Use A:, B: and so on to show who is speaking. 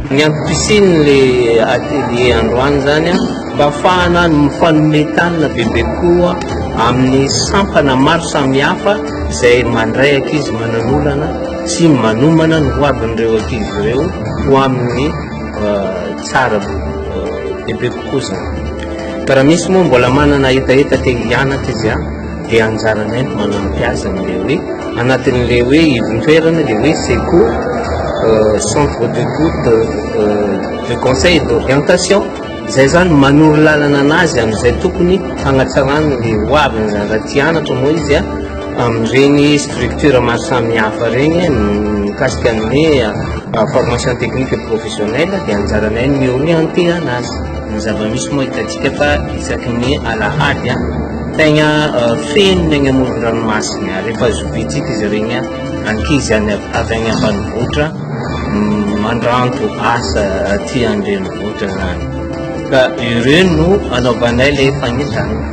A: Ny antom-pisian'ilay atelier androany izany mba ahafahana mifanome tanana bebe kokoa amin'ny sampana maro samihafa izay mandray ankizy manan'olana sy manomana ny hoavin'ireo ankizy ireo ho amin'ny tsara bebe kokoa izany. Ka raha misy moa mbola manana hetaheta te hianatra izy dia anjaranay ny manampy azy amin'ilay hoe anatin'ilay hoe ivon-toerana ilay hoe SECO, centre d'écoute de conseil et d'orientation, izay izany manoro lalana anazy amin'izay tokony hanatsarany ny ho aviny izany raha tia hianatra moa izy amin'ireny structure maro samihafa ireny mikasika ny formation technique et professionnelle dia anjaranay ny mi-orienter anazy. Ny zava-misy moa hitantsika fa isaky ny alahady tegna feno ny any amoron-dranomasina ary efa zoviantsika izy ireny ankizy any avy any ambanivohitra mandranto asa aty an-drenivohitra zany ka ireo no anaovanay le fanentanana.